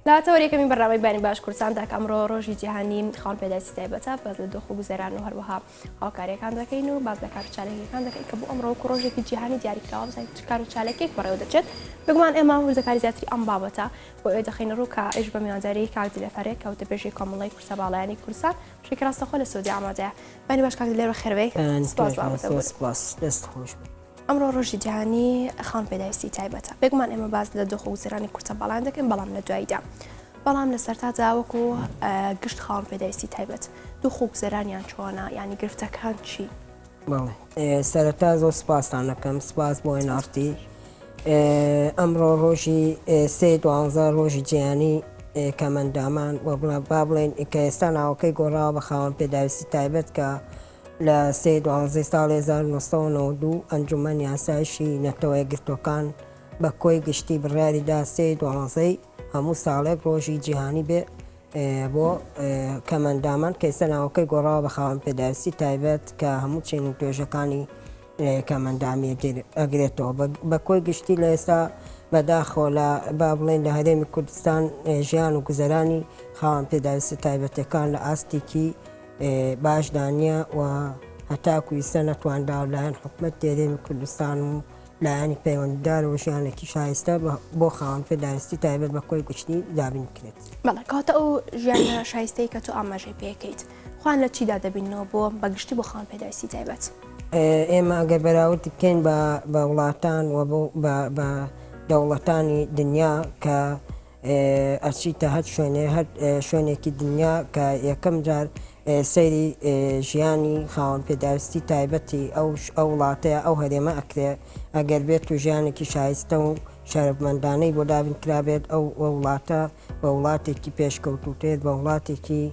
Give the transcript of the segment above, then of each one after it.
لە تەوەری یەکەمی بەرنامەی بانی باش کوردستاندا کە ئەمڕۆ ڕۆژی جیهانی خاوەن پێداویستی تایبەتە باس لە دۆخ و گوزەران و هەروەها هاوکاریەکان دەکەین و باس لە کار و چالاکیەکان دەکەین کە بۆ ئەمڕۆ وەکو ڕۆژێکی جیهانی دیاریکراوە بزانین چ کار و چالاکیەک بەڕێوە دەچێت بێگومان ئێمە وردەکاری زیاتری ئەم بابەتە بۆ ئێوە دەخەینە ڕوو کە ئەویش بە میوانداری کاک دلێر فەرێک کە وتەبێژی کۆمەڵەی کورسە باڵایانی کوردستان بەشێکی ڕاستەوخۆ لە سعودیە ئامادەیە. بانی باش کاک دلێر بەخێربێی. سپاس بۆ ئامادەبوونت. سپاس دەست خۆش بێت. ئەمڕۆ ڕۆژی جیهانی خاوەن پێداویستی تایبەتە. بێگومان ئێمە باس لە دۆخ و گوزەرانی کورتە باڵایان دەکەین بەڵام لە دواییدا بەڵام لە سەرتادا وەکو گشت خاوەن پێداویستی تایبەت دۆخ و گوزەرانیان چۆنە یانی گرفتەکان چین؟ بەڵێ سەرەتا زۆر سپاستان دەکەم سپاس بۆ NRT ئەمڕۆ ڕۆژی سێ دوانزە ڕۆژی جیهانی کەمەندامان و بڵێ با بڵێن کە ئێستا ناوەکەی گۆڕاوە بە خاوەن پێداویستی تایبەت کە لە سێ دوانزەی ساڵی 1992 ئەنجومەن یاسایشی نەتەوە یەکگرتووەکان بە کۆی گشتی بڕیاری دا سێ دوانزەی هەموو ساڵێک ڕۆژی جیهانی بێ بۆ کەمئەندامان کە ئێستا ناوەکەی گۆڕاوە بە خاوەن پێداویستی تایبەت کە هەموو چین و توێژەکانی کەمئەندامی ئەگرێتەوە بە کۆی گشتی لە ئێستا بەداخەوە لە با بڵێن لە هەرێمی کوردستان ژیان و گوزەرانی خاوەن پێداویستە تایبەتەکان لە ئاستێکی باشدا نییە و هەتاکو ئیستا نەتوانراوە لایەن حکومەت هەرێمی کوردستان و لایەنی پەیوەندیدارەوە ژیانێکی شایستە بۆ خاوەن پێداویستی تایبەت بە کۆی گشتی دابین بکرێت. بەڵێ کەواتە ئەو ژیانە شایستەی کە تۆ ئاماژەی پێکەیت خۆیان لە چیدا دەبیننەوە بۆ بە گشتی بۆ خاوەن پێداویستی تایبەت؟ ئێمە ئەگەر بەراورد بکەین بە بە وڵاتان و بە دەوڵەتانی دنیا کە ئەچیتە هەر شوێنێ هەر شوێنێکی دنیا کە یەکەم جار سەیری ژیانی خاوەن پێداویستی تایبەتی ئەو ئەو وڵاتەیە ئەو هەرێمە ئەکرێ ئەگەر بێت و ژیانێکی شایستە و شەرەفمەندانەی بۆ دابین کرابێت ئەو وڵاتە بە وڵاتێکی پێشکەوتووتر بە وڵاتێکی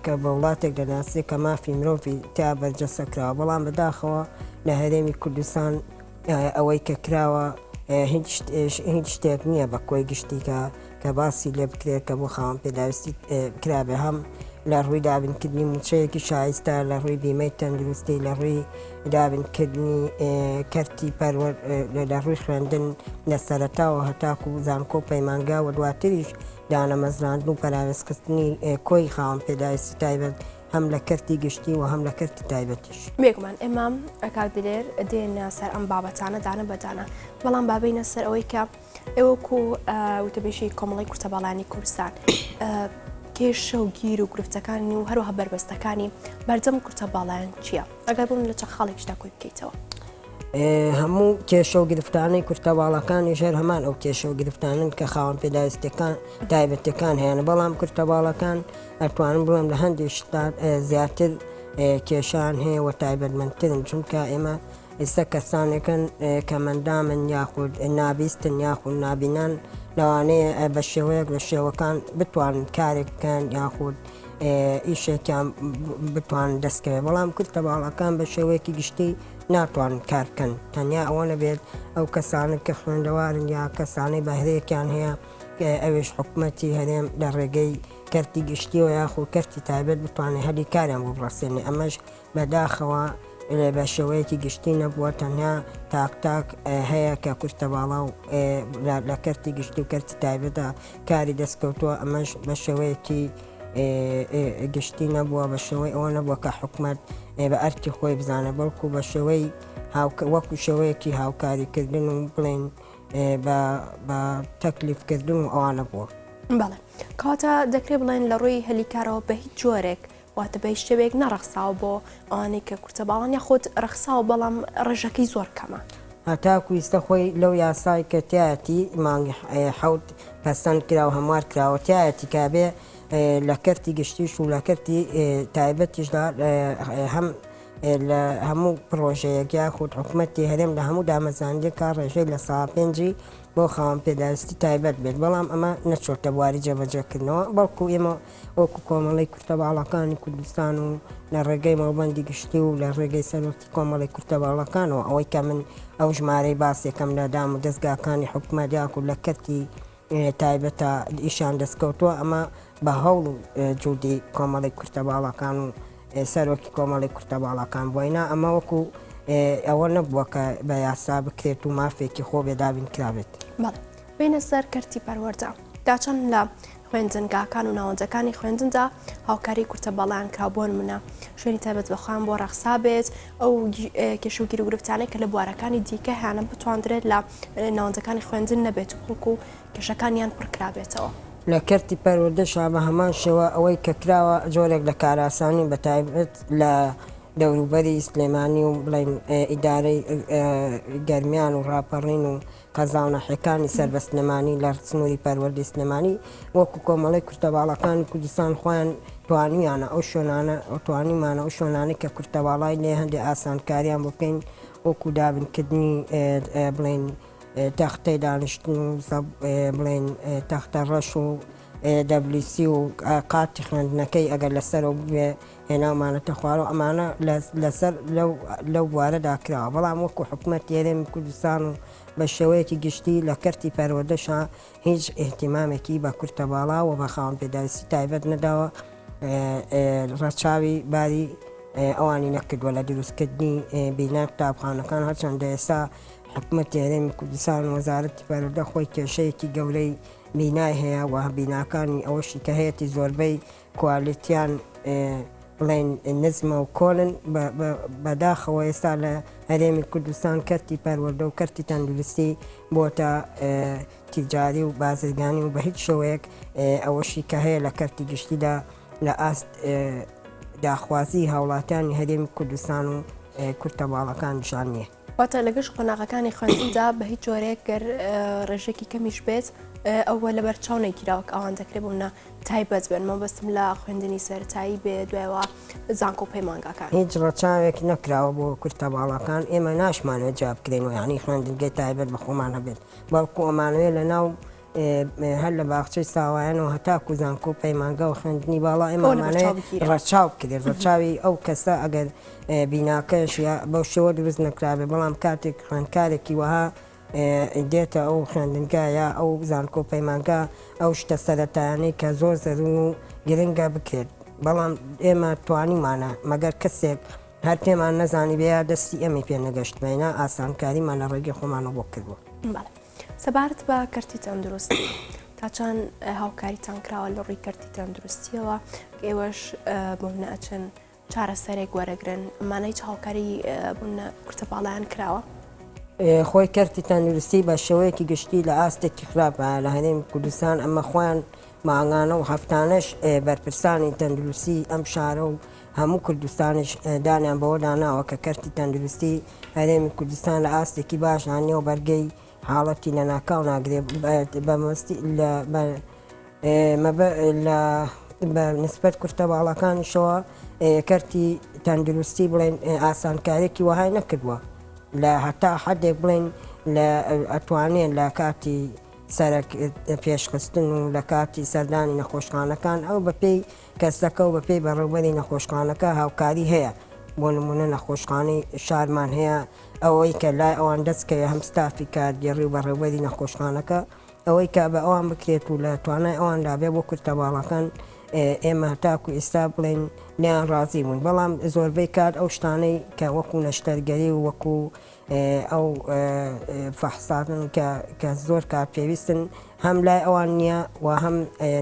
کە بە وڵاتێک دەناسرێت کە مافی مرۆڤی تیا بەرجەستە کراوە بەڵام بەداخەوە لە هەرێمی کوردستان ئەوەی کە کراوە هیچ شتێک نییە بە کۆی گشتی کە کە باسی لێ بکرێت کە بۆ خاوەن پێداویستی کرابێ هەم لە ڕووی دابینکردنی موچەیەکی شایستە لە ڕووی بیمەی تەندروستی لە ڕووی دابینکردنی کەرتی پەروەر لە ڕووی خوێندن لە سەرەتاوە هەتاکو زانکۆ و پەیمانگا و دواتریش دانەمەزراندن و پەراوێزخستنی کۆی خاوەن پێداویستی تایبەت هەم لە کەرتی گشتی و هەم لە کەرتی تایبەتیش. بێگومان ئێمە کاک دلێر دێینە سەر ئەم بابەتانە دانە بە دانە، بەڵام با بێینە سەر ئەوەی کە ئێوە وەکو وتەبێژی کۆمەڵەی کورتەباڵانی کوردستان کێشە و گیر و گرفتەکانی و هەروەها بەربەستەکانی بەردەم کورتەباڵایان چییە؟ ئەگەر بڵێن لە چەند خاڵێکیشدا کۆی بکەیتەوە. هەموو کێشە و گرفتانەی کورتەباڵەکانیش هەر هەمان ئەو کێشە و گرفتانن کە خاوەن پێداویستەکان تایبەتەکان هەیەە بەڵام کورتەباڵەکان ئەتوانم بڵێم لە هەندێک شتدا زیاتر کێشان هەیە و تایبەتمەندترن چونکە ئێمە ئێستا کەسانێکن کە مەندامن یاخود نابیستن یاخود نابینان لەوانەیە بە شێوەیەک لە شێوەکان بتوانن کارێک بکەن یاخود ئیشێکیان بتوانن دەستکەوێت بەڵام کورتە باڵەکان بە شێوەیەکی گشتی ناتوانن کار بکەن تەنیا ئەوە نەبێت ئەو کەسانە کە خوێندەوارن یا کەسانەی بەهرەیەکیان هەیە ئەوێش حکومەتی هەرێم لە ڕێگەی کەرتی گشتیەوە یاخود کەرتی تایبەت بتوانێت هەلی کاریان بۆ بڕەخسێنێ ئەمەش بەداخەوە بە شێوەیەکی گشتی نەبووە تەنیا تاک تاک هەیە کە کورتە باڵا و لە کەرتی گشتی و کەرتی تایبەتدا کاری دەستکەوتووە ئەمەش بە شێوەیەکی گشتی نەبووە بە شێوەی ئەوە نەبووە کە حکومەت بە ئەرکی خۆی بزانێت بەڵکو بە شێوەی وەکو شێوەیەکی هاوکاریکردن و بڵێن بە تەکلیفکردن و ئەوانە بووە. بەڵێ کەواتە دەکرێت بڵێن لە ڕووی هەلی کارەوە بە هیچ جۆرێک واتە بە هیچ شێوەیەک نەڕەخساوە بۆ ئەوانەی کە کورتە باڵان یاخود ڕەخساوە بەڵام ڕێژەکەی زۆر کەمە. هەتاکو ئیستە خۆی لەو یاسای کە تیایەتی مانگی حەوت پەسەند کرا و هەموار کراوە تیایەتی کە ئەبێ لە کەرتی گشتیش و لە کەرتی تایبەتیشدا هەم لە هەموو پڕۆژەیەک یاخود حکومەتی هەرێم لە هەموو دامەزراندنێکا ڕێژەی لە سەدا پێنجی بۆ خاوەن پێداویستی تایبەت بێت بەڵام ئەمە نەچۆتە بواری جێبەجێکردنەوە بەڵکو ئێمە وەکو کۆمەڵەی کورتەباڵاکانی کوردستان و لە ڕێگەی مەڵبەندی گشتی و لە ڕێگەی سەرۆکی کۆمەڵی کورتەباڵاکانەوە ئەوەی کە من ئەو ژمارەی باسێکەم لە دام و دەستگاکانی حکومەت یاخود لە کەرتی تایبەتە ئیشیان دەستکەوتووە ئەمە بە هەوڵ و جودی کۆمەڵی کورتە باڵاکان و سەرۆکی کۆمەڵی کورتە باڵاکان بووینا ئەمە وەکو ئەوە نەبووە کە بە یاسا بکرێت و مافێکی خۆ بێ دابین کرابێت. بەڵێ بێینە سەر کەرتی پەروەردە. تا چەند لە خوێندنگاکان و ناوەندەکانی خوێندندا هاوکاری کورتە باڵایان کراوە بۆ نمونە شوێنی تایبەت بە خۆیان بۆ ڕەخسا بێت ئەو کێشە و گیروگرفتانەی کە لە بوارەکانی دیکە هەیانە بتواندرێت لە ناوەندەکانی خوێندن نەبێت و بەڵکو کێشەکانیان پڕکرابێتەوە. لە کەرتی پەروەردەشا بە هەمان شێوە ئەوەی کە کراوە جۆرێک لە کارئاسانی بە تایبەت لە دەوروبەری سلێمانی و بڵێین ئیدارەی گەرمیان و ڕاپەڕین و قەزا و ناحیەکانی سەر بە سلێمانی لە سنووری پەروەردەی سلێمانی وەکو کۆمەڵەی کورتەباڵاکانی کوردستان خۆیان توانیویانە ئەو شوێنانە توانیمانە ئەو شوێنانەی کە کورتەباڵای لێ هەندێ ئاسانکاریان بۆ بکەین وەکو دابینکردنی بڵێین تەختەی دانیشتن و بڵێین تەختە ڕەش و دەبلیسی و قاتی خوێندنەکەی ئەگەر لەسەرەوە بێ هێناومانەتە خوارەوە ئەمانە لەسەر لەو بوارەدا کراوە بەڵام وەکو حکومەتی هەرێمی کوردستان و بە شێوەیەکی گشتی لە کەرتی پەروەردەشا هیچ ئیهتیمامێکی بە کورتە باڵا و بە خاوەن پێداویستی تایبەت نەداوە ڕەچاوی باری ئەوانی نەکردووە لە دروستکردنی بینای قوتابخانەکان هەرچەندە ئێستا حکومەتی هەرێمی کوردستان و وەزارەتی پەروەردە خۆی کێشەیەکی گەورەی بینای هەیە و بیناکانی ئەوەشی کە هەیەتی زۆربەی کوالیتیان بڵێین نزمە و کۆنن، بەداخەوە ئێستا لە هەرێمی کوردستان کەرتی پەروەردە و کەرتی تەندروستی بۆتە تیجاری و بازرگانی و بە هیچ شێوەیەک ئەوەشی کە هەیە لە کەرتی گشتیدا لە ئاست داخوازی هاوڵاتیانی هەرێمی کوردستان و کورتە باڵەکانیشان نییە. واتە لە گشت قۆناغەکانی خوێندندا بە هیچ جۆرێک گەر ڕێژەیەکی کەمیش بێت ئەوە لەبەر چاو نەگیراوە کە ئەوان دەکرێت بۆ تایبەت بن مەبەستم لە خوێندنی سەرەتایی بێ دوایەوە زانکۆ و پەیمانگاکان. هیچ ڕەچاوێک نەکراوە بۆ کورتە باڵاکان ئێمە ناشمانەوێت جیا بکرێینەوە یانی خوێندنگەی تایبەت بە خۆمان هەبێت بەڵکو ئەمانەوێت لە ناو هەر لە باخچەی ساوایانەوە هەتاکو زانکۆ و پەیمانگا و خوێندنی باڵا ئێمە ئەوە لەبەر ئەمانەوێت چاو بگیرێ. ڕەچاو بکرێت ڕەچاوی ئەو کەسە ئەگەر بیناکەش یا بەو شێوە دروست نەکرابێت بەڵام کاتێک خوێندکارێکی وەها دێتە ئەو خوێندنگا یا ئەو زانکۆ پەیمانگا ئەو شتە سەرەتایانەی کە زۆر زەرون و گرنگە بکرێت بەڵام ئێمە توانیمانە مەگەر کەسێک هەر پێمان نەزانیبێ یا دەستی ئێمەی پێ نەگەشتبێ ئاسانکاریمان لە ڕێگەی خۆمانەوە بۆ کردووە. بەڵێ سەبارەت بە کەرتی تەندروستی تا چەند هاوکاریتان کراوە لە ڕووی کەرتی تەندروستیەوە ئێوەش بۆ منە ئەچن چارەسەرێک وەرەگرن ئەمانە هیچ هاوکاری بوون کورتە باڵایان کراوە؟ خۆی کەرتی تەندروستی بە شێوەیەکی گشتی لە ئاستێکی خراپە لە هەرێمی کوردستان ئەمە خۆیان مانگانە و هەفتانەش بەرپرسانی تەندروستی ئەم شارە و هەموو کوردستانیش دانیان بەوەدا ناوە کە کەرتی تەندروستی هەرێمی کوردستان لە ئاستێکی باشدا نییە و بەرگەی حاڵەتی لەناکاو ناگرێ بە مەبەستی لە لە بە نسبەت کورتە باڵاکانیشەوە کەرتی تەندروستی بڵێن ئاسانکارێکی وەهای نەکردووە لە هەتا حدێک بڵێن لە ئەتوانێن لە کاتی سەرک پێشخستن و لە کاتی سەردانی نەخۆشخانەکان ئەو بەپێی کەسەکە و بەپێی بەڕێوبەری نەخۆشخانەکە هاوکاری هەیە بۆ نمونە نەخۆشخانەی شارمان هەیە ئەوەی کە لای ئەوان دەستکەوێ هەم ستافی کارگێڕی و بەڕێوبەری نەخۆشخانەکە ئەوەی کە بە ئەوان بکرێت و لە توانای ئەواندا بێ بۆ کورتە باڵاکان ئێمە هەتاکو ئێستا بڵێین لێیان ڕازی بووین بەڵام زۆربەی کات ئەو شتانەی کە وەکو نەشتەرگەری و وەکو ئەو فەحساتن کە کە زۆر کات پێویستن هەم لای ئەوان نییە و هەم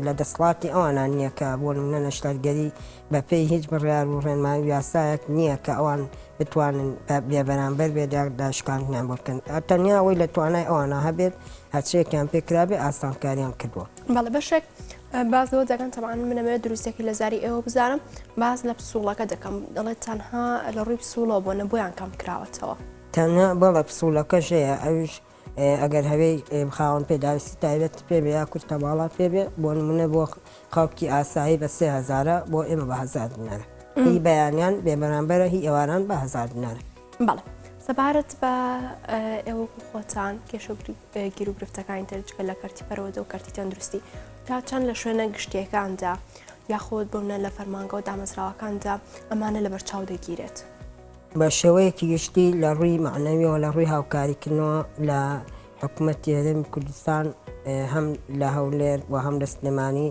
لە دەسڵاتی ئەوانان نییە کە بۆ نمونە نەشتەرگەری بەپێی هیچ بڕیار و ڕێنمایی و یاسایەک نییە کە ئەوان بتوانن بێ بەرامبەر بێ داشکاندنیان بۆ بکەن تەنیا ئەوەی لە توانای ئەوانە هەبێت هەرچیەکیان پێ کرابێ ئاسانکاریان کردووە. بەڵێ بەشێک باس لەوە دەکەن تەبعەن من ئەمەوێت دروستەکەی لە زاری ئێوە بزانم باس لە پسوڵەکە دەکەم دەڵێت تەنها لە ڕووی پسوڵەوە بۆ نە بۆیان کەم کراوەتەوە. تەنها بەڵێ پسوڵەکەش هەیە ئەویش ئەگەر هەوێی خاوەن پێداویستی تایبەت پێ بێ یا کورتە باڵا پێ بێ بۆ نمونە بۆ خەڵکی ئاسایی بە 3000 بۆ ئێمە بە 1000 دینارە هی بەیانیان بێ بەرامبەرە هی ئێواران بە 1000 دینارە. بەڵێ سەبارەت بە ئێوە و خۆتان کێشە و گیروگرفتەکانی تر جگە لە کەرتی پەروەردە و کەرتی تەندروستی تا چەند لە شوێنە گشتیەکاندا یاخود بۆ نمونە لە فەرمانگە و دامەزراوەکاندا ئەمانە لەبەرچاو دەگیرێت؟ بە شێوەیەکی گشتی لە ڕووی مەعنەویەوە لە ڕووی هاوکاریکردنەوە لە حکومەتی هەرێمی کوردستان هەم لە هەولێر و هەم لە سلێمانی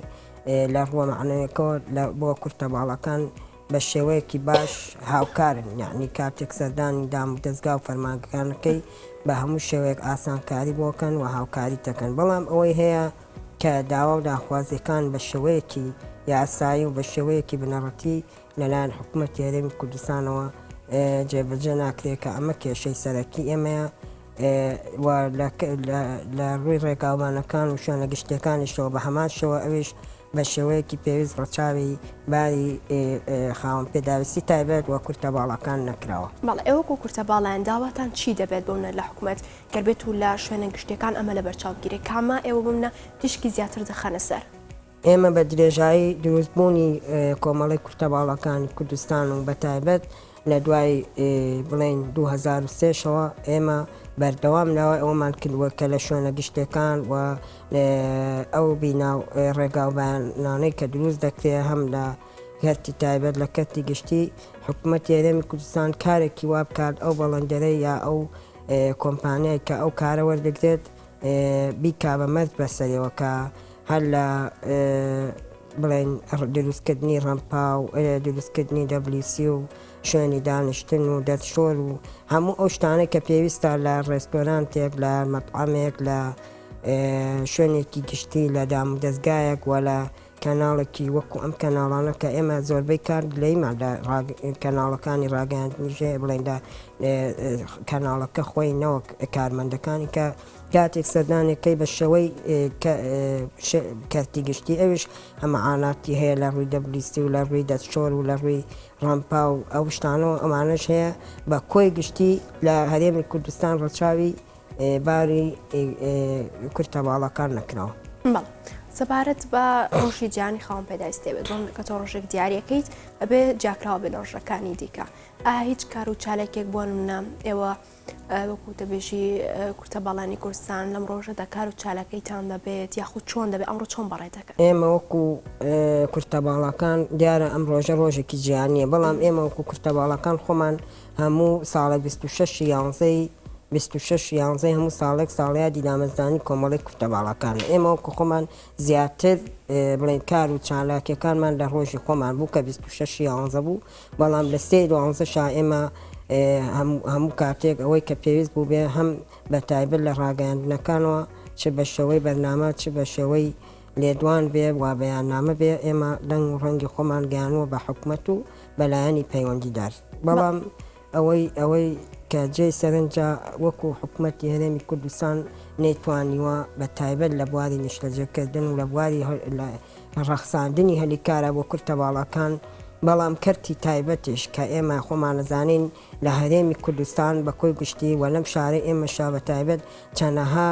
لە ڕووە مەعنەویەکەوە بۆ کورتە باڵەکان بە شێوەیەکی باش هاوکارن یعنی کاتێک سەردانی دام و دەزگا و فەرمانگەکانەکەی بە هەموو شێوەیەک ئاسانکاری بۆکەن و هاوکاری دەکەن بەڵام ئەوەی هەیە. کە داوا و داخوازیەکان بە شێوەیەکی یاسایی و بە شێوەیەکی بنەڕەتی لەلایەن حکومەتی هەرێمی کوردستانەوە جێبەجێ ناکرێت کە ئەمە کێشەی سەرەکی ئێمەیە و لە ڕووی ڕێگاوبانەکان و شوێنە گشتیەکانیشەوە بە هەمان شێوە ئەویش بە شێوەیەکی پێویست ڕەچاوی باری خاوەن پێداویستی تایبەت و کورتە باڵاکان نەکراوە. بەڵێ ئێوە وەکو کورتە باڵایان داواتان چی دەبێت بۆ منە لە حکومەت گەر بێت و لە شوێنە گشتیەکان ئەمە لەبەرچاو بگیرێت کامە ئێوە بۆ منە تیشکی زیاتر دەخەنە سەر؟ ئێمە بە درێژایی دروستبوونی کۆمەڵەی کورتە باڵاکانی کوردستان و بەتایبەت لە دوای بڵێین 2003 شەوە ئێمە بەردەوام داوای ئەوەمان کردووە کە لە شوێنە گشتەکان و ئەو بینا و ڕێگاوبانانەی کە دروست دەکرێت هەم لە کەرتی تایبەت لە کەرتی گشتی حکوومەتی هەرێمی کوردستان کارێکی وا بکات ئەو بەڵێندەرەی یا ئەو کۆمپانیای کە ئەو کارە وەردەگرێت بیکا بە مەرج بەسەرەوە کە هەر لە بڵێن دروستکردنی ڕەمپا و دروستکردنی WC و شوێنی دانیشتن و دەستشۆر و هەموو ئەو شتانەی کە پێویستە لە ڕێستۆرانتێک لە مەتعەمێک لە شوێنێکی گشتی لە دامودەزگایەک و لە کەناڵێکی وەکو ئەم کەناڵانە کە ئێمە زۆربەی کات گلەیمان لە کەناڵەکانی ڕاگەیاندنیش هەیە بڵێن لە کەناڵەکە خۆی نەوەک کارمەندەکانی کە کاتێک سەردانێکەی بە شێوەی کەرتی گشتی ئەویش هەمەعاناتی هەیە لە ڕووی WC و لە ڕووی دەستشۆر و لە ڕووی ڕەمپا و ئەو شتانەوە ئەمانەش هەیە بە کۆی گشتی لە هەرێمی کوردستان ڕەچاوی باری کورتە باڵاکان نەکراوە. بەڵێ سەبارەت بە ڕۆژی جیهانی خاوەن پێداویستی بێت بۆ کە تۆ ڕۆژێک دیاریەکەیت ئەبێ جیاکراوە بێت لە ڕۆژەکانی دیکە ئایا هیچ کار و چالاکێک بۆ نمونە ئێوە وەکو وتەبێژی کورتە باڵانی کوردستان لەم ڕۆژەدا کار و چالاکیتان دەبێت یاخود چۆن دەبێت ئەمڕۆ چۆن بەڕێ دەکەن؟ ئێمە وەکو کورتە باڵاکان دیارە ئەم ڕۆژە ڕۆژێکی جیهانیە بەڵام ئێمە وەکو کورتە باڵاکان خۆمان هەموو ساڵێک 26 یانزەی 26 یانزەی هەموو ساڵێک ساڵیادی دامەزرانی کۆمەڵەی کورتە باڵاکانە ئێمە وەکو خۆمان زیاتر بڵێن کار و چالاکیەکانمان لە ڕۆژی خۆمان بوو کە 26 یانزە بوو بەڵام لە سێی دوانزە شا ئێمە هەموو کاتێک ئەوەی کە پێویست بوو بێ هەم بە تایبەت لە ڕاگەیاندنەکانەوە چ بە شێوەی بەرنامە چ بە شێوەی لێدوان بێ و بەیاننامە بێ ئێمە دەنگ و ڕەنگی خۆمان گەیانووە بە حکومەت و بە لایەنی پەیوەندیدار بەڵام ئەوەی ئەوەی کە جێی سەرنجە وەکو حکومەتی هەرێمی کوردستان نەیتوانیوە بە تایبەت لە بواری نیشتەجێکردن و لە بواری ڕەخساندنی هەلی کارە بۆ کورتە باڵاکان، بەڵام کەرتی تایبەتیش کە ئێمە خۆمانەزانین لە هەرێمی کوردستان بە کۆی گشتی و لەم شارەی ئێمەشا بە تایبەت چەنەها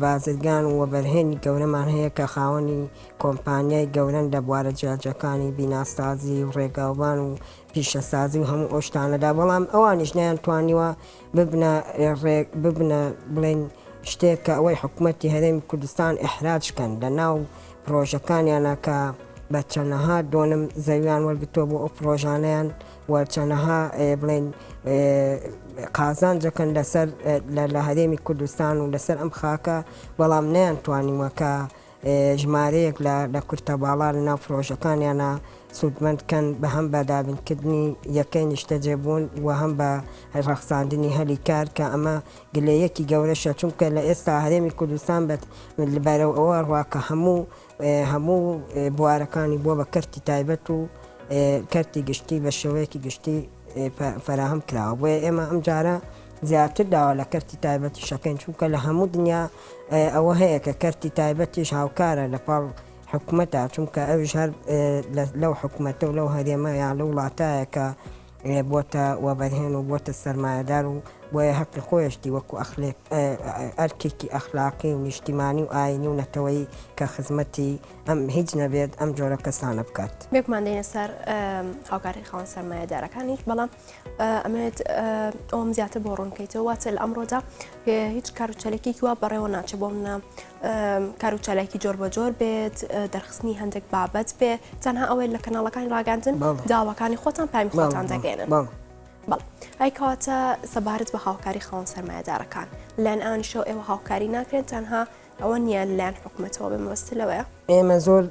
بازرگان و وەبەرهێنی گەورەمان هەیە کە خاوەنی کۆمپانیای گەورەن لە بوارە جیاجیاکانی بیناسازی و ڕێگاوبان و پیشەسازی و هەموو ئەو شتانەدا بەڵام ئەوانیش نەیانتوانیوە ببنە ببنە بڵێن شتێک کە ئەوەی حکوومەتی هەرێمی کوردستان ئیحراج کەن لە ناو پرۆژەکانیانە کە بە چەنەها دۆنم زەویان وەرگتووە بۆ ئەو پرۆژانیان و چەنەها بڵێن قازانجەکەن لەسەر لە هەرێمی کوردستان و لەسەر ئەم خاکە بەڵام نەیان توانیوە کە ژمارەیەک لە لە کورتە باڵا لە ناو پرۆژەکانیانە سوودمەند کەن بە هەم بە دابینکردنی یەکەی نیشتەجێبوون و هەم بە ڕەخساندنی هەلی کار کە ئەمە گلەیەکی گەورەشە چونکە لە ئێستا هەرێمی کوردستان بە بەرەو ئەوە ڕوا کە هەموو هەموو بوارەکانی بووە بە کەرتی تایبەت و کەرتی گشتی بە شێوەیەکی گشتی فەراهەم کراوە بۆیە ئێمە ئەم جارە زیاتر داوا لە کەرتی تایبەتیش ئەکەین چونکە لە هەموو دنیا ئەوە هەیە کە کەرتی تایبەتیش هاوکارە لە پاڵ حکومەتە چونکە ئەویش هەر لەو حکومەتە و لەو هەرێمە یا لەو وڵاتایە کە بۆتە وەبەرهێن و بۆتە سەرمایەدار و بۆیە هەقی خۆیشتی وەکو ئەرکێکی ئەخلاقی و نیشتیمانی و ئاینی و نەتەوەیی کە خزمەتی ئەم هیچ نەبێت ئەم جۆرە کەسانە بکات. بێگومان دێینە سەر هاوکاری خاوەن سەرمایەدارەکانیش بەڵام ئەمەوێت ئەوم زیاتر بۆ ڕوون بکەیتەوە واتە لە ئەمڕۆدا هیچ کار و چالاکیەکی وا بەڕێوە ناچێت بۆ منە کار و چالاکی جۆر بە جۆر بێت دەرخستنی هەندێک بابەت بێ تەنها ئەوەی لە کەناڵەکانی ڕاگەاندن داواکانی خۆتان پامی خۆتان دەگەێنن. بەڵێ ئەی کەواتە سەبارەت بە هاوکاری خاوەن سەرمایەدارەکان لەلایەن ئەوانیشەوە ئێوە هاوکاری ناکرێن تەنها ئەوە نییە لەلایەن حکومەتەوە بێ مەبەست لەوەیە؟ ئێمە زۆر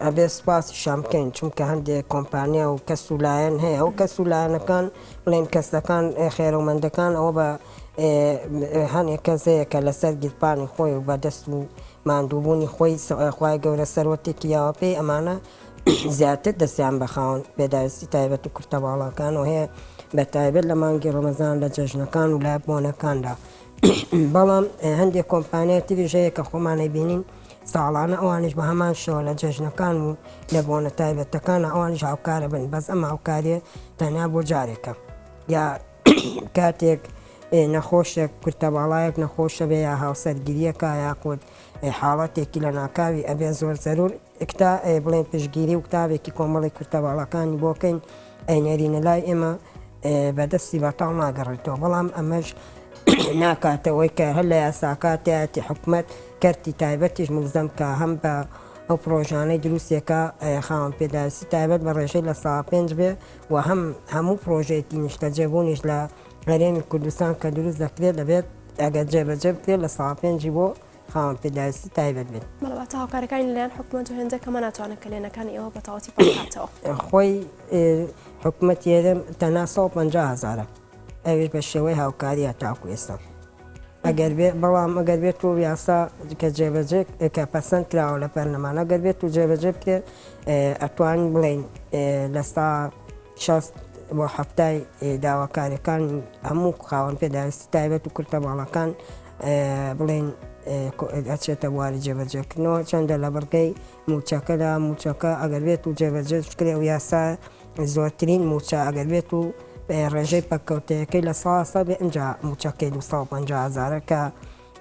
ئەبێ سوپاسیشان بکەین چونکە هەندێک کۆمپانیا و کەس و لایەن هەیە ئەو کەس و لایەنەکان بڵێن کەسەکان خێرەومەندەکان ئەوە بە هەنێک کەس هەیە کە لەسەر گیرفانی خۆی و بە دەست و ماندووبوونی خۆی خوای گەورە سەروەتێکی یاوە پێی ئەمانە زیاتر دەستیان بە خاوەن پێداویستی تایبەت و کورتە باڵاکانەوە هەیە بە تایبەت لە مانگی ڕەمەزان لە جەژنەکان و لە بۆنەکاندا بەڵام هەندێک کۆمپانیای تریش هەیە کە خۆمان ئەیبینین ساڵانە ئەوانیش بە هەمان شێوە لە جەژنەکان و لە بۆنە تایبەتەکانە ئەوانیش هاوکارە بن بەس ئەم هاوکاریە تەنیا بۆ جارێکە یا کاتێک نەخۆشێک کورتەباڵایەک نەخۆشە بێ یا هاوسەرگیریەکە یاخود حاڵەتێکی لە ناکاوی ئەبێ زۆر زەرور کتا بڵێن پشتگیری و کتابێکی کۆمەڵی کورتەباڵاکانی بۆ کەین ئەینێرینە لای ئێمە بەدەستی بەتاڵ ناگەڕێتەوە بەڵام ئەمەش ناکاتەوەی کە هەر لە یاساکە تایەتی حکومەت کەرتی تایبەتیش ملزەم کە هەم بە ئەو پرۆژانەی دروستێکە خاوەن پێداویستی تایبەت بە ڕێژەی لە سا پێنج بێ و هەم هەموو پرۆژەیەکی نیشتەجێبوونیش لە هەرێمی کوردستان کە دروست دەکرێت دەبێت ئەگەر جێبەجێ بکرێت لە سا پێنجی بۆ خاوەن پێداویستی تایبەت بێت. بەڵێ واتە هاوکارەکانی لەلایەن حکومەت و هێندە کەمە ناتوانن کەلێنەکانی ئێوە بە تەواوەتی پڕ بکاتەوە. خۆی حکومەتی هەرێم تەنها 150 هەزارە ئەویش بە شێوەی هاوکاریە تاکو ئێستا ئەگەر بێ بەڵام ئەگەر بێت و یاسا کە جێبەجێ کە پەسەند کراوە لە پەرلەمان ئەگەر بێت و جێبەجێ بکرێت ئەتوانین بڵێین لەستا 60 بۆ حەفتای داواکاریەکان هەموو خاوەن پێداویستی تایبەت و کورتە باڵەکان بڵێین ئەچێتە بواری جێبەجێکردنەوە چەندە لە بڕگەی موچەکەدا موچەکە ئەگەر بێت و جێبەجێ بکرێ و یاسا زۆرترین موچە ئەگەر بێت و ڕێژەی پەککەوتەیەکەی لە ساسە بێ ئەجا موچەکەی 250 هزارە کە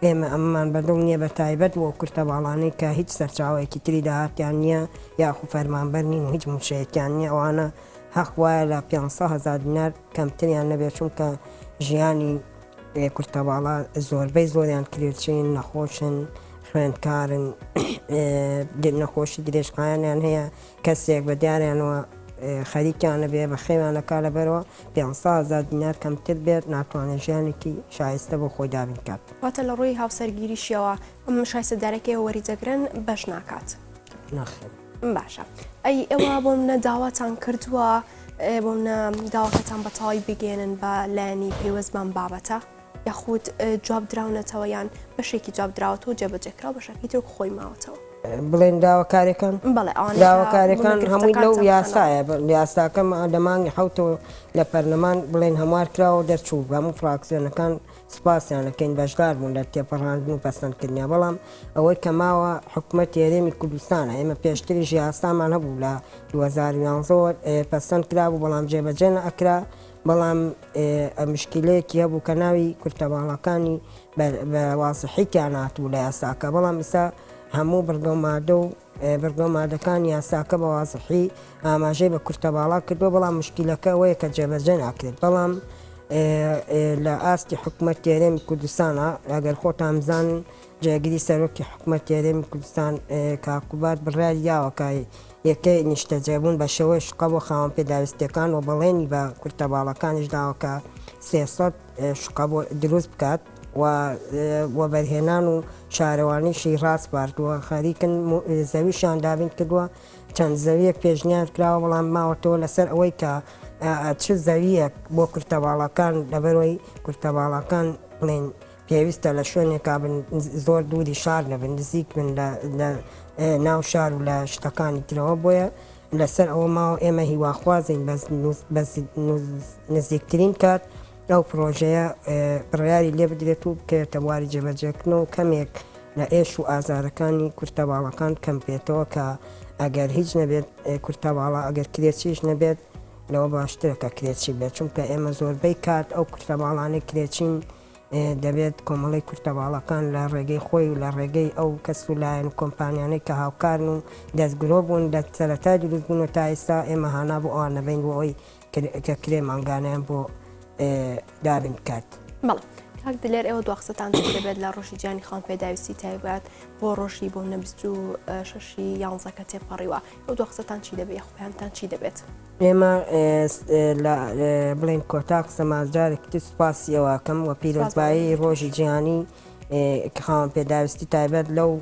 ئێمە ئەمەمان بەدڵ نییە بە تایبەت بۆ کورتە باڵانەی کە هیچ سەرچاوەیەکی تری داهاتیان نییە یاخو فەرمانبەر نین و هیچ موچەیەکیان نییە ئەوانە هەق وایە لە 500 هزار دینار کەمتریان نەبێت چونکە ژیانی کورتەباڵا زۆربەی زۆریان کرێچین، نەخۆشن، خوێندکارن، نەخۆشی درێژخایەنیان هەیە، کەسێک بە دیاریانەوە خەریکیانە بێ بە خێویان ئەکا لەبەرەوە 500 هەزار دینار کەمتر بێت ناتوانێت ژیانێکی شایستە بۆ خۆی دابین کات. واتە لە ڕووی هاوسەرگیریشیەوە ئەم شایستەدارەکەی ئێوە وەری دەگرن بەش ناکات؟ نەخێر. باشە ئەی ئێوە بۆ منە داواتان کردووە بۆ منە داواکەتان بە تەواوی بگەیەنن بە لایەنی پەیوەست بەم بابەتە یاخود جواب دراونەتەوە یان بەشێکی جواب دراوەتەوە جێبەجێکراوە بەشەکەی تر خۆی ماوەتەوە؟ بڵێن داواکارەکان؟ بەڵێ ئەوانەی کە داواکارەکان هەمووی لەو گرفتەکانتان بخەنەوە. یاسایە یاساکە لە مانگی حەوتەوە لە پەرلەمان بڵێن هەموار کراوە و دەرچوو هەموو فراکسیۆنەکان سوپاسیان ئەکەین بەشدار بوون لە تێپەڕاندن و پەسەندکردنیا بەڵام ئەوەی کە ماوە حکومەتی هەرێمی کوردستانە ئێمە پێشتریش یاسامان هەبوو لە 2011 وە پەسەند کرابوو بەڵام جێبەجێ نەئەکرا بەڵام مشکیلەیەکی هەبوو کە ناوی کورتە باڵاکانی بە وازحی تیا ناتبوو لە یاساکە بەڵام ئیستا هەموو بڕگە و مادە و بڕگە و مادەکانی یاساکە بە وازحی ئاماژەی بە کورتە باڵا کردووە بەڵام مشکیلەکە ئەوەیە کە جێبەجێ ناکرێت بەڵام لە ئاستی حکومەتی هەرێمی کوردستانە ئەگەر خۆتان بزانن جێگری سەرۆکی حکومەتی هەرێمی کوردستان کاک قوباد بڕیاری داوە کە یەکەی نیشتەجێبوون بە شێوەی شوقە بۆ خاوەن پێداویستیەکان و بەڵێنی بە کورتە باڵەکانیش داوە کە 300 شوقە بۆ دروست بکات و وەبەرهێنان و شارەوانیشی ڕاسپاردووە خەریکن زەویشیان دابین کردووە چەند زەویەک پێشنیار کراوە بەڵام ماوەتەوە لەسەر ئەوەی کە چ زەویەک بۆ کورتەباڵاکان لەبەرەوەی کورتەباڵاکان بڵێن پێویستە لە شوێنێکا بن زۆر دووری شار نەبن نزیک بن لە ناو شار و لە شتەکانی ترەوە بۆیە لەسەر ئەوە ماوە ئێمە هیواخوازین بە نزیکترین کات ئەو پڕۆژەیە بڕیاری لێ بدرێت و بکەوێتە بواری جێبەجێکردنەوە و کەمێک لە ئێش و ئازارەکانی کورتەباڵەکان کەم بێتەوە کە ئەگەر هیچ نەبێت کورتەباڵا ئەگەر کرێچیش نەبێت لەوە باشترە کە کرێچی بێت چونکە ئێمە زۆربەی کات ئەو کورتەباڵانەی کرێچین دەبێت کۆمەڵەی کورتەباڵەکان لە ڕێگەی خۆی و لە ڕێگەی ئەو کەس و لایەن و کۆمپانیانەی کە هاوکارن و دەستگرۆ بوون لە سەرەتای دروستبوون و تا ئێستا ئێمە هانا بۆ ئەوان نەبەین بۆ ئەوەی کە کرێ مانگانەیان بۆ دابین بکات. بەڵێ کاک دلێر ئێوە دوا قسەتان چی دەبێت لە ڕۆژی جیهانی خاوەن پێداویستی تایبەت بۆ ڕۆژی بۆ نە 26 یانزە کە تێپەڕیوە ئەو دوا قسەتان چی دەبێت یاخود پەیامتان چی دەبێت؟ ئێمە لە بڵێن کۆتا قسەمان جارێکی تر سوپاسی ئێوە ئەکەم و پیرۆزبایی ڕۆژی جیهانی خاوەن پێداویستی تایبەت لەو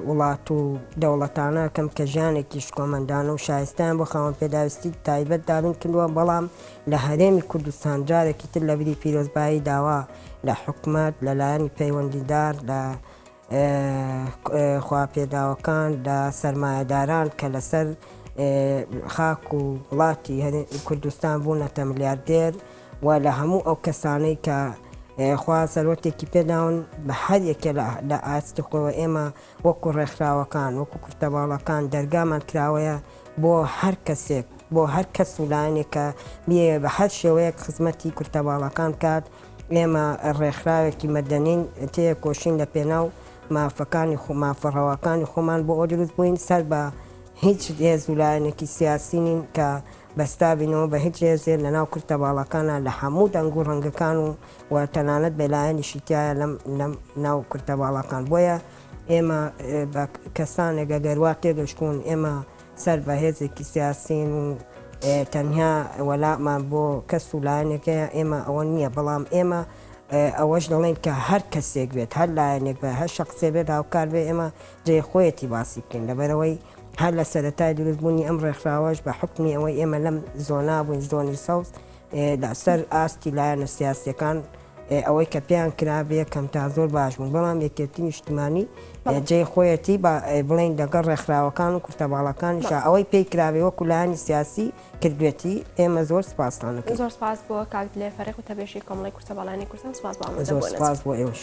وڵات و دەوڵەتانە ئەکەم کە ژیانێکی شکۆمەندانە و شایستەیان بۆ خاوەن پێداویستی تایبەت دابین کردووە، بەڵام لە هەرێمی کوردستان جارێکی تر لەبری پیرۆزبایی داوا لە حکومەت، لە لایەنی پەیوەندیدار، لە. خواپێداوەکان، لە سەرمایەداران کە لەسەر خاک و وڵاتی کوردستان بوونەتە ملیاردێر و لە هەموو ئەو کەسانەی کە خوا سەروەتێکی پێداون بە هەر یەکێ لە ئاستی خۆوە ئێمە وەکو ڕێکخراوەکان وەکو کورتەباڵەکان دەرگامان کراوەیە بۆ هەر کەسێک بۆ هەر کەس و لایەنێک کە بیەوێ بە هەر شێوەیەک خزمەتی کورتەباڵەکان بکات ئێمە ڕێکخراوێکی مەدەنین تێکۆشین لە پێناو مافەکانی خۆ مافە ڕەواکانی خۆمان بۆ ئەوە دروست بووین سەر بە هیچ هێز و لایەنێکی سیاسی نین کە بەستابینەوە بە هیچ هێزێ لە ناو کورتە باڵاکانا لە هەموو دەنگ و ڕەنگەکان و و تەنانەت بێ لایەنیشی تیایە لەم لەم ناو کورتە باڵاکان بۆیە ئێمە بە کەسانێک ئەگەر وا تێگەشتوون ئێمە سەر بە هێزێکی سیاسین و تەنیا وەلامان بۆ کەس و لایەنێک هەیە ئێمە ئەوە نییە بەڵام ئێمە ئەوەش دەڵێن کە هەر کەسێک بێت هەر لایەنێک بە هەر شخصێ بێت هاوکار بێ ئێمە جێ خۆیەتی باسی بکەین لەبەرەوەی هەر لە سەرەتای دروستبوونی ئەم ڕێکخراوەش بە حوکمی ئەوەی ئێمە لەم زۆنا بووین زۆنی سەوز لەسەر ئاستی لایەنە سیاسیەکان ئەوەی کە پێیان کرابێ کەم تا زۆر باش بوون بەڵام یەکێتی نیشتمانی جێی خۆیەتی با بڵێین لەگەڵ ڕێکخراوەکان و کورتە باڵاکانیشا ئەوەی پێی کرابێ وەکو لایەنی سیاسی کردوێتی ئێمە زۆر سپاستان دەکەین. زۆر سپاس بۆ کاک دلێر فەرخ وتەبێژی کۆمەڵەی کورتە باڵایانی کوردستان سپاس بۆ ئامادەبوونت. زۆر سپاس بۆ ئێوەش.